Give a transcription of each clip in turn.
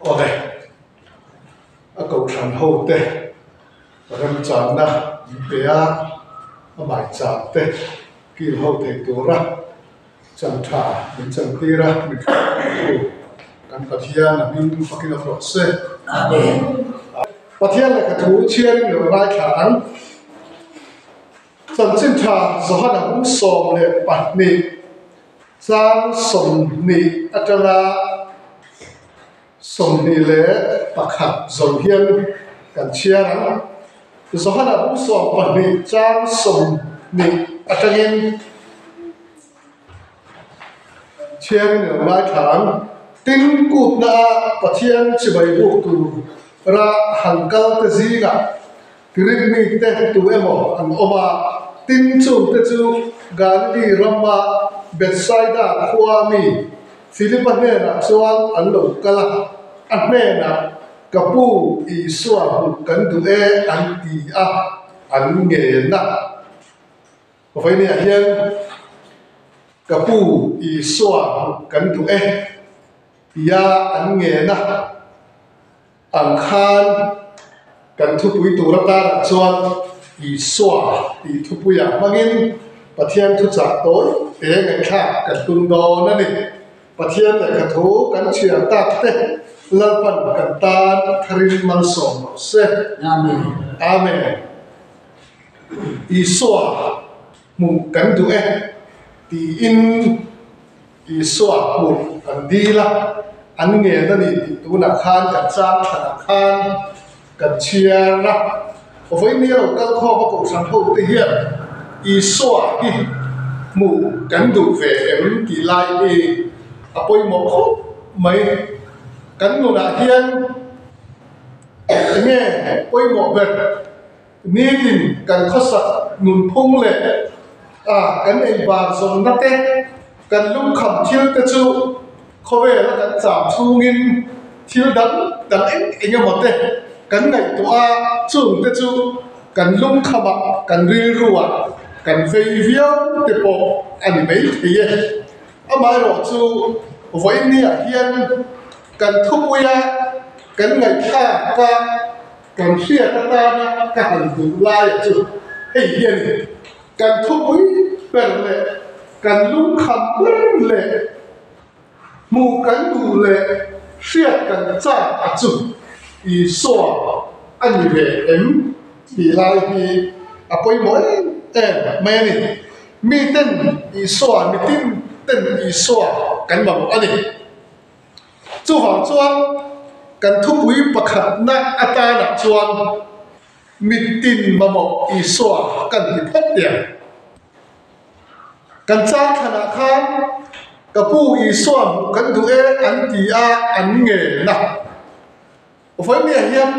Awle, a kohhran ho te remchanna min pe a, a maicham te kil ho thei tura chan tha min chantir a, min hruaitu kan Pathian a hming fakin a hlawh se. Amen. Pathian lehkha thu chhiarin lo ngaithla ang. Chanchin tha Johana hung 12 Chang 20 atanga 21 zo hian kan chhiar ang. Johana bung 12 chang 20 atangin chhiarin i lo ngaithla ang. Tin, kutna a Pathian chibai buk tur ra han kal te zingah Greek mite tu emaw an awm a, tin chungte chu Galili rama Bethsaida khua mi Philipa hnenah chuan an lo kal a, a hnenah, Ka pu, Isua hmuh kan duh e an ti a, an ngen a. Vawinia hian, Ka pu, Isua hmuh kan duh e tia an ngen a. Ang khan kan thupui tur atanah chuan Isua tih thupuiah hmangin Pathian thuchah tawi te ngaihthlak kan tum dawn a ni. Pathian lehkha thu kan chhiar tak te Lalpan kan tan tharin malsawm rawh se. Amen. Amen. Isua hmuh kan duh e tiin Isua hmuh an dil a, an ngen a ni tih tunah khan kan chang thlanah khan kan chhiar a. Vawiin lo kal khawm a kohhran ho te hian Isua hi hmuh kan duh ve em tih lai hi a pawimawh khawp mai. Kan nunah hian enge pawimawh ber? Nitin kan khawsak nunphung leh a kan ei bar zawmna te, kan lungkham thil te chu khawvel a kan cham chhungin thil dang dang eng eng emaw te kan ngaihtuah a, chung te chu kan lungkham ah kan rilru ah kan vei viau te pawh a ni mai thei e. Amaherawh chu vawiin ah hian kan thupui a kan ngaihthlak a. Kan hriat atana ka han duh laia chu hei hi a ni, kan thupui ber leh kan lungkham ber leh hmuh kan duh leh hriat kan chak a chu Isua a ni ve em tih lai hi a pawimawh em em mai a ni. Miten Isua, mitin ten Isua kan mamawh a ni. Chuvang chuan kan thupui pakhatna atanah chuan mitin mamawh Isua kan ti phawt teh. Kan chang thlanah khan ka pu Isua hmuh kan duh e an ti a, an ngen a. Vawinia hian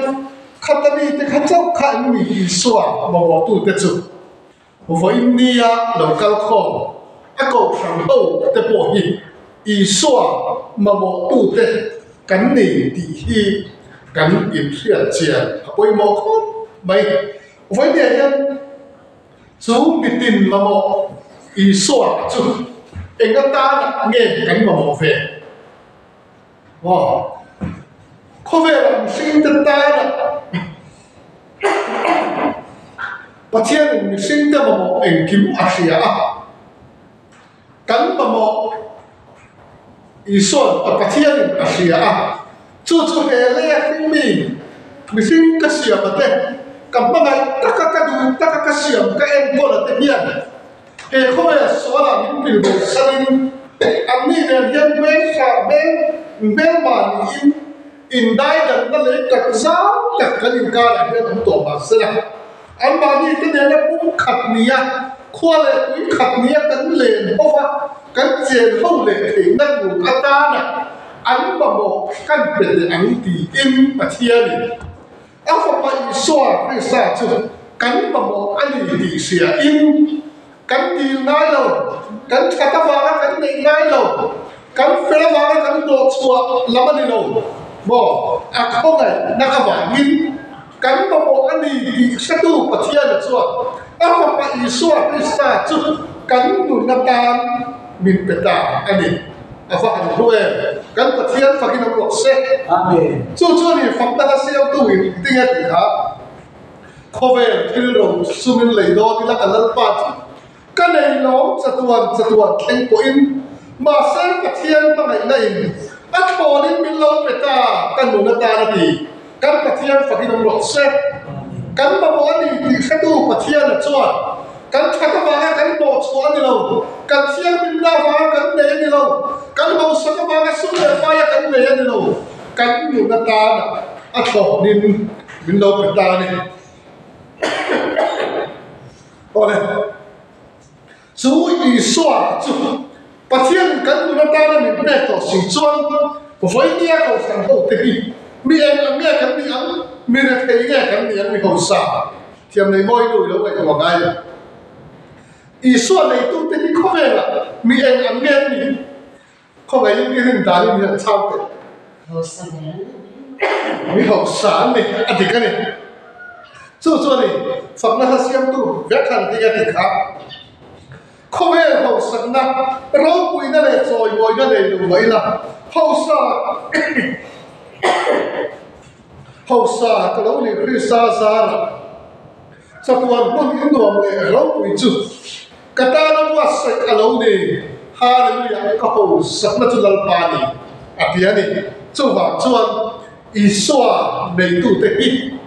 khata mite kha chauh kha an ni Isua mamawhtute chu. Vawiin nia lo kal khawm a kohhran ho te pawh hi Isua mamawhtute kan nei tih hi kan inhriat chian a pawimawh khawp mai. Vawiin nia hian chu mitin mamawh Isua chu eng atana nge kan mamawh ve? Aw, khawvela mihringte tana Pathianin mihringte mamawh engkim a hria a, kan mamawh Isua'n a Pathianin a hria a, chu chu he leia hringmi mihring ka siam a te, ka hmangaih taka ka duh taka ka siam ka enkawl a te hian He khawvel sualah min pil bo sanin anni nen hian hmeltha hmel hmelma niin indaidanna lei tak zau tak kan inkarah hian awm tawh mah sela, anmahni te nena pum khat nia khua leh tui khat nia kan len ho va, kan chen ho leh theihna tur atana an mamawh kan pe teh ang tiin Pathianin A Fapa Isua Krista chu kan mamawh a ni tih hriain kan dil ngai lo, kan that avanga kan neih ngai lo, kan fel avanga kan hnawhchhuah lam a ni lo maw? A khawngaihna avangin kan mamawh a ni tih hretu Pathiana chuan a Fapa Isua Krista chu kan nun atan min pe ta a ni. A va han hlu em! Kan Pathian fakin awm rawh se. Amen. Chu chu a ni, fakna kha siamtu in tinge tih kha khawvel thil ro sumin lei dawn ila ka Lalpa chu ka nei lawm chatuan chatuan thleng pawhin mahse Pathian hmangaihna in a thlawnin min lo pe ta ka nun atan a ti. Kan Pathian fakin awm rawh se. Kan mamawh a ni tih hretu Pathiana chuan kan that avanga kan hlawh chhuah a ni lo, kan thianghlimna avanga kan nei a ni lo, kan hausak avanga sum leh faia kan nei a ni lo, kan nun atana a thlawnin min lo pe ta a ni. Awle. Chu Isua chu Pathianin kan nun atana min pek tawh si chuan vawinia kohhran hote hi mi eng ang nge kan nih ang, mi rethei nge kan nih ang, mi hausa thiam nei mawi nu i lo ngaihtuah ngai lo. Isua neitute hi khawvelah mi eng ang nge an nih? Khawngaihin i rin danin hian chhang teh. Mi hausa an ni, a dik a ni. Chu chu a ni, fakna hla siamtu vek han dik a ti kha. Khawvel hausakna, ropuina leh chawimawina nei lo mai la, hausa hausa ka lo ni Krista zarah chatuan hmun innuam leh ropui chu Ka tana buatsaih a lo ni, Hallelujah, ka ho sakna chu Lalpa a ni, a ti a ni. Chuvang chuan Isua neitute hi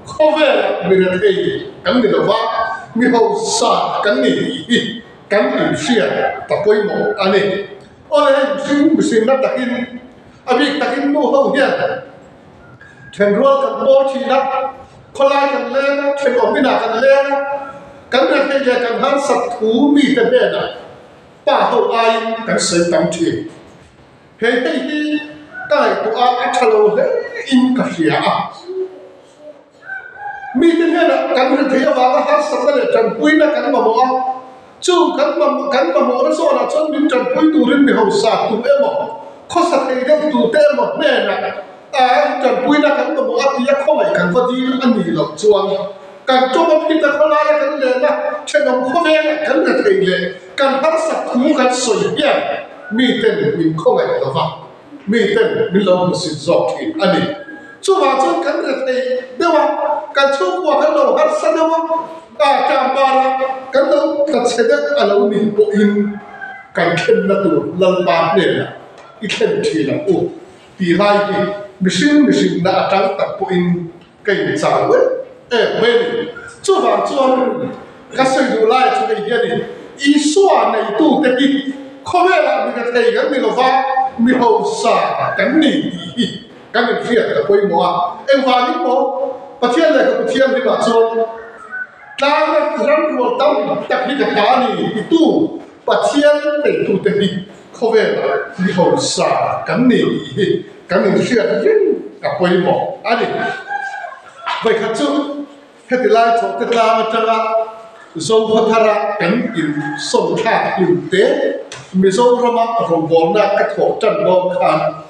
khawvelah mi rethei kan ni lova, mi hausa kan ni tih hi kan inhriat ta pawimawh a ni. Awle hei mihring mihrinna takin, a bik takin nu ho hian Thenrual kan pawl thin a, khawlai kan leng a, thenawm inah kan leng a, kan rethei leh kan harsat thu mite hnenah pa ho aiin kan sawi tam thin. He hei hi ka ngaihtuah a, a tha lo hle in ka hria a. Mite hnenah kan rethei avanga harsatna leh tanpuina kan mamawh a, Chung kan kan mamawhna zawnah chuan min tanpui turin mi hausa tum emaw, khawsa thei deuh tute emaw hnenah a tanpuina kan mamawh a tia khawngaih kan va dil a nih loh chuan kan tawng a phit a khawlaia kan len a, thenawm khawvengah kan la thei leh kan harsat thu kan sawi hian miten min khawngaih lo va, miten min lo hmusit zawk thin a ni. Chuvang chuan kan rethei deuh a, kan chhungkua kan lo harsa deuh a, a tlangval a, kan lo tla chhe deuh a lo nih pawhin kan thlenna tur Lalpa hnenah i thlen thin ang u tih lai hi mihring mihrinna atang tak pawhin ka inchau em em mai a ni. Chuvang chuan ka sawi duh laiah chu hei hian in Isua neitute hi khawvelah mi rethei kan ni lova, mi hausa kan ni tih hi Kan inhriat a pawimawh a, engvangin maw Pathian leh ka Pathian rimah chuan tlang ram rual tam tak hi ka ta a ni titu Pathian neitute hi khawvelah mi hausa kan ni tih hi kan inhriat reng a pawimawh a ni. Vawikhat chu heti lai chawhte tlang atanga Zokhawthara kan insawn thlak hlim te Mizorama rawngbawlna ka thawh tan dawn khan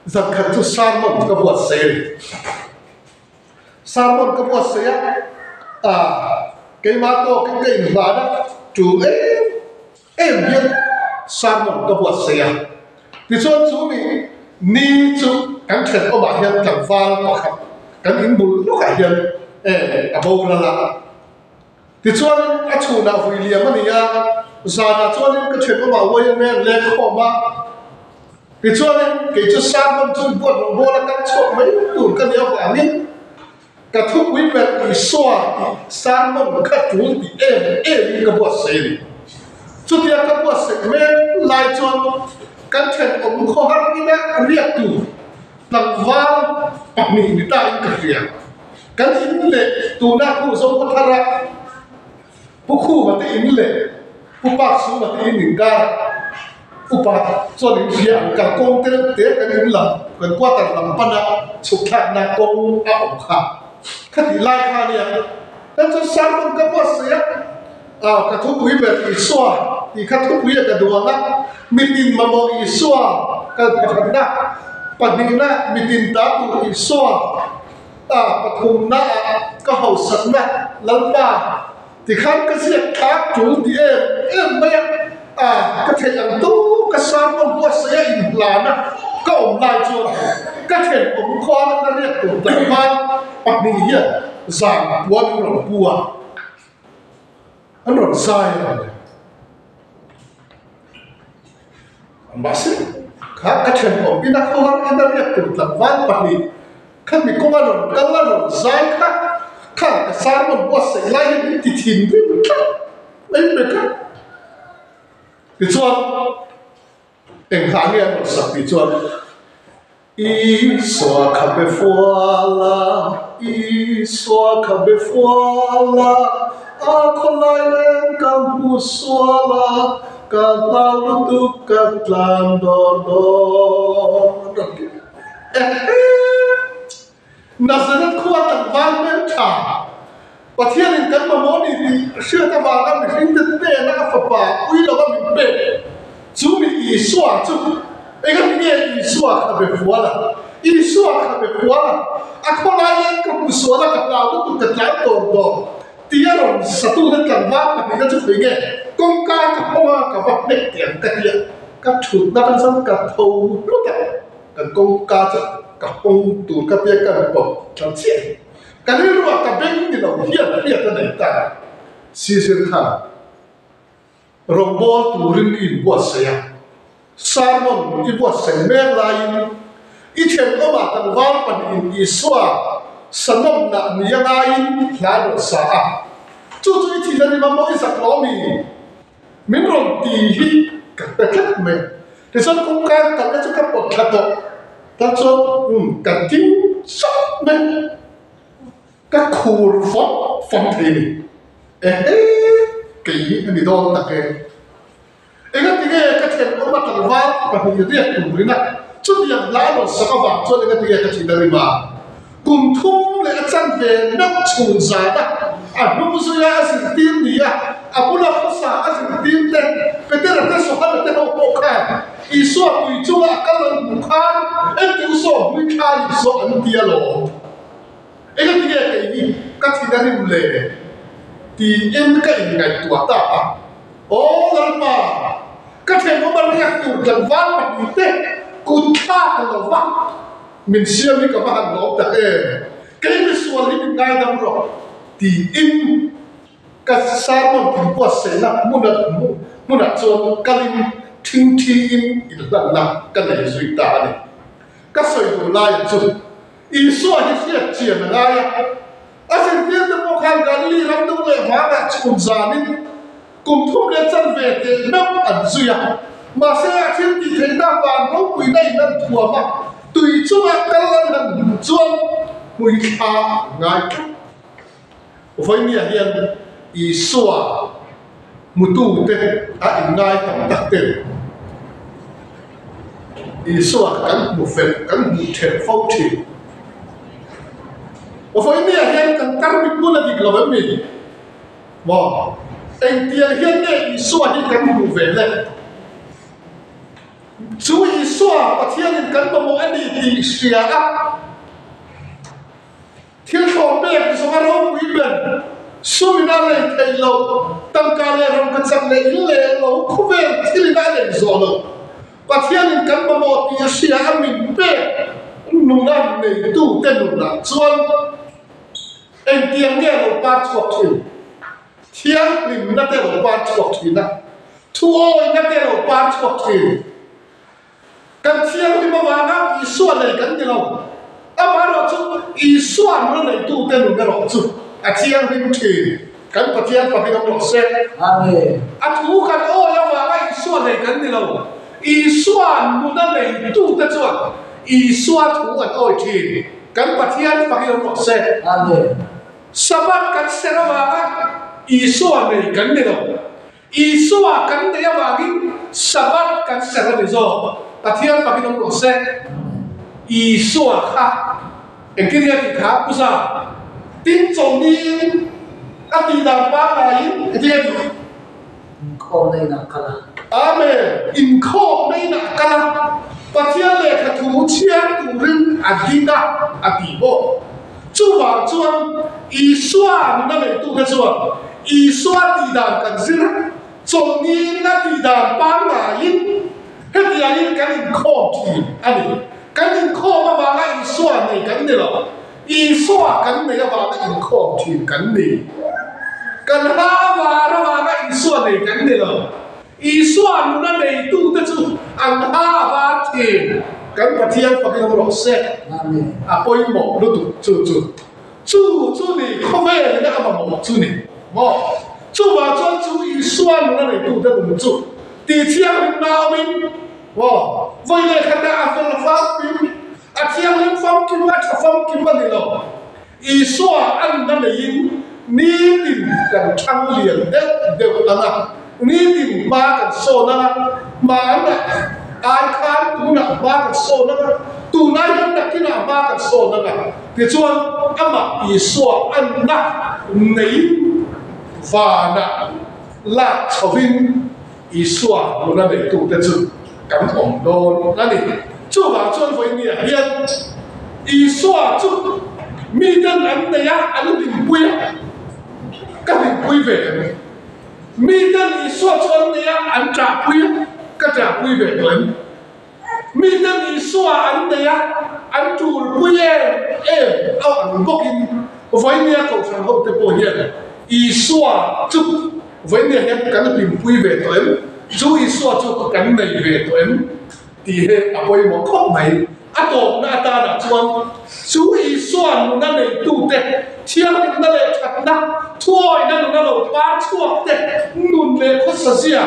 Zan khat chu sermon ka buatsaih a ni. Sermon ka buatsaih a, ah keimah tawkin ka inhlan a, tul em em hian sermon ka buatsaih a. Tichuan chu mi ni chu kan thenawmah hian tlangval pakhat kan inbul lawkah hian eh a boral a. Tichuan, a chhunah vui liam a ni a, zanah chuanin ka thenawmah uai a leng khawm a. Tichuanin, kei chu sermon chu buat loh buala kal chhuak mai tur ka nih avangin ka thupui ber Isua tih sermon kha tul tih em emin ka buatsaih a ni. Chutia ka buatsaih mek lai chuan kan thenawm khawhar ina riak tur tlangval pahnih ni tain ka hria. Kan in leh tuna khu Zopa thara Pu Khuma te in leh Pu Pak Suma te in inkar upa chuan in hria ang kal kawng te te kan in lam kan quarter lam pana chhuk thlakna kawng a awm kha khatih lai kha ania tan chuan sermon ka buatsaih a ah ka thupui ber Isua tih kha thupui a ka duang a mitin mamawh Isua kal pakhatna pahnihna mitin ta tur Isua A pathumnaah ka hausakna Lalpa tikhan ka ziak thlak tul ti em em mai a, a ka theih ang tawk. ka sermon buatsaih a inhlan a ka awm lai chuan ka thenawm khuan a riak tur tlangval pahnih hian zan puan an rawn pu a, an rawn zai a ni. Mahse, kha ka thenawm ina khawhar ina riak tur tlangval pahnih khami kawnga rawn kal a rawn zai kha khan ka sermon buatsaih lai hi min ti thinrim tlat mai pek a. Tichuan, eng hla nge an rawn sak tih chuan, Isua kha be fual a, Isua kha be fual a, a khawlai leng ka hmu sual a, ka hlau lutuk ka tlan dawr dawr an rawn ti. Ehe! Nazareth khua tlangval hmeltha, Pathianin kan mamawh ni tih hriat avanga mihringte hnena a fapa ui lova min pek chu mi Isua chu engati nge Isua kha be fual a? Isua kha be fual a, a khawlai leng ka hmu sual a, ka hlau lutuk ka tlai dawr dawr tia rawn satute tlangval pahnihna chu khawi nge kawngka ka hawng a, ka va hnek teh ang ka tia ka thutna atang chuan ka tho hlut a. Kan kawngka chu ka hawng tur ka tia ka rawn pawp tla chiah. Ka rilruah ka beng ni lo hian hriat a nei ta. Sisir khan rawngbâwl turin i inbuatsaih a, sermon i buatsaih mek laiin i thenawmah tlangval pahnihin Isua sanawmna ni a ngaiin hla rawn sa a. Chu chu i thihna ni mamawh i zak lo mi? Min rawn ti hi ka pe tlat mai. Tichuan kawngka kalna chu ka pawt thla tawh. Ta chuan um ka ding chauh mai. Ka khur fawm fawm thei a ni. Ehe kei hi a ni dawn tak e. Engatinge ka thenawm a tlangval pahnih riak turin a chutiang hla rawn sak avang chuan engatinge ka thin a rim a. Kum thum leh a chanve meuh chhun zan a, a hnung zuia a zirtir ni a, a bula khawsa a zirtir te, Petera te Johana te ho pawh khan Isua tui chunga a kal an hmuh khan engti u saw hmui thla Isua an ti alawm. Engatinge kei hi ka thin a rim le? tiin ka inngaihtuah ta a. Aw Lalpa, ka thenawm a riak tur tlangval pahnih te kut thlak lo va. Min siam hi ka va han lawm tak em? Kei misual hi min ngaidam rawh tiin ka sermon inbuatsaihna hmuna hmunah chuan kalin thingthiin inhlanna ka nei zui ta a ni. Ka sawi duh laiah chu Isua hi hriat chian a ngai a, a zirtirte pawh khan Galili ram dung leh vangah chhun zanin Kum thum leh chanve teh meuh an zui a, mahse a thil tih theihna van ropuina in an thuam a, tui chunga kal an han hmuh chuan hmui thla an ngai tlat. Vawinia hian Isua hmutute a inngai tam tak ten Isua kan hmu fel, kan hmuh then fo thin. Vawinia hian kan tarmit hmun a dik lo em ni? Maw? Engtiang hian nge Isua hi kan hmuh ve le? Chu Isua Pathianin kan mamawh a ni tih hria a, thil thlawh pek zawnga ropui ber, sumin a lei theih loh, tangka leh rangkachak leh in leh lo khawvel thilin a lei zawh loh, Pathianin kan mamawh tih a hria a min pek nuna neitute nunah chuan, Engtiang nge lo par chhuak thin? Thianghlimna te lo par chhuak thin a, thuawina te lo par chhuak thin. Kan thianghlim avanga Isua nei kan ni lo. Amaherawhchu Isua nula neitute nun erawh chu a thianghlim thin. Kan Pathian fak in awm rawh se. Amen. A thu kan awi avanga Isua nei kan ni lo. Isua nuna neitute chuan Isua thu an awi thin. Kan Pathian fak in awm rawh se. Amen. Sabbath kan ser avanga Isua nei kan ni lo. Isua kan nei avangin Sabbath kan ser a ni zawk. Pathian fak in awm rawh se. Isua kha engtin nge a tih kha Pu Za? Tin chawlhniin a tih dan pangaiin engtin nge a tih? Inkhawmna inah kal a. Amen. Inkhawmna inah kal a, Pathian lehkha thu chhiar turin a ding a, a ti bawk. Chuvang chuan Isua nuna neitute chuan Isua tih dan kan zir a, chawlhniin a tih dan pangngaiin. Hetiangin kan inkhawm thin a ni. Kan inkhawm avanga Isua nei kan ni lo. Isua kan nei avanga inkhawm thin kan ni. Kan hla avar avanga Isua nei kan ni lo. Isua nuna neitute chu an hla avar thin. Kan Pathian fakin awm rawh se. A pawimawh lutuk chu chu. Chu chu ni khawvelina a mamawh chu ni maw? Chuvang chuan chu Isua nuna neitute nun chu tihthianghlim naumin maw? Vawi leh khatah a fel famkim, a thianghlim famkim, a tha famkim a ni lo. Isua a nuna neiin nitin kan thang lian deuh deuh ang a, nitin hma kan sawn ang a, hmanah ai khan tunah hma kan sawn ang a, tunai hian nakinah hma kan sawn ang a. Tichuan, amah Isua anna neiin vanah lak chhovin Isua nuna neitute chu kan awm dawn a ni. Chuvang chuan vawinia hian Isua chu miten an nei a, an hlimpui a, ka hlimpui ve em? Miten Isua chu an nei a, an ṭahpui a, ka ṭahpui ve tawh em? Miten Isua an nei a, an tulpui em em a ang bawkin vawinia Kohhran hote pawh hian Isua chu vawinia hian kan hlimpui ve tawh em? Chu Isua chu kan nei ve tawh em? tih hi a pawimawh khawp mai. A tawpna atanah chuan chu Isua nuna neitute thianghlimna leh thatna, thuawihna nuna lo par chhuakte, nun leh khawsazia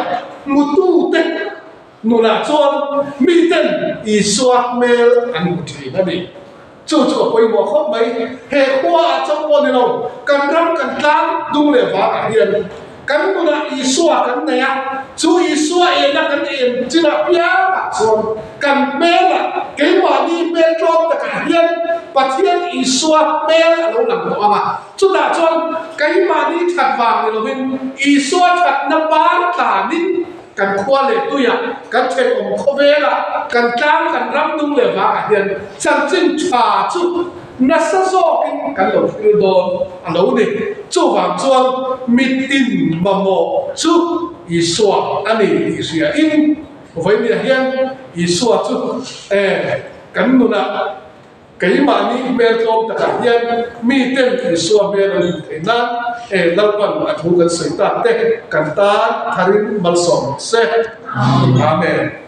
hmutute, Nunah chuan miten Isua hmel an hmu thin a ni. Chu chu a pawimawh khawp mai. He khuaah chauh pawh ni lo, kan ram kan tlang dung leh vangah hian kan nunah Isua kan nei a, chu Isua ena kan en chinah piangah chuan kan hmelah keimahni hmel tlawm takah hian Pathian Isua hmel a lo lang tawh ang a. Chutah chuan keimahni that vang ni lovin Isua thatna par tlanin Kan khua leh tuiah, kan thenawm khawvelah, kan tlang kan ram dung leh vangah hian chanchin tha chu nasa zawkin kan lo hril dawn a lo ni. Chuvang chuan mitin mamawh chu Isua a ni tih hriain vawinia hian Isua chu e kan nunah Keimahni hmel tlawm takah hian miten Isua hmel an hmuh theih nan e Lalpan a thu kan sawi tak te kan tan tharin malsawm rawh se. Amen.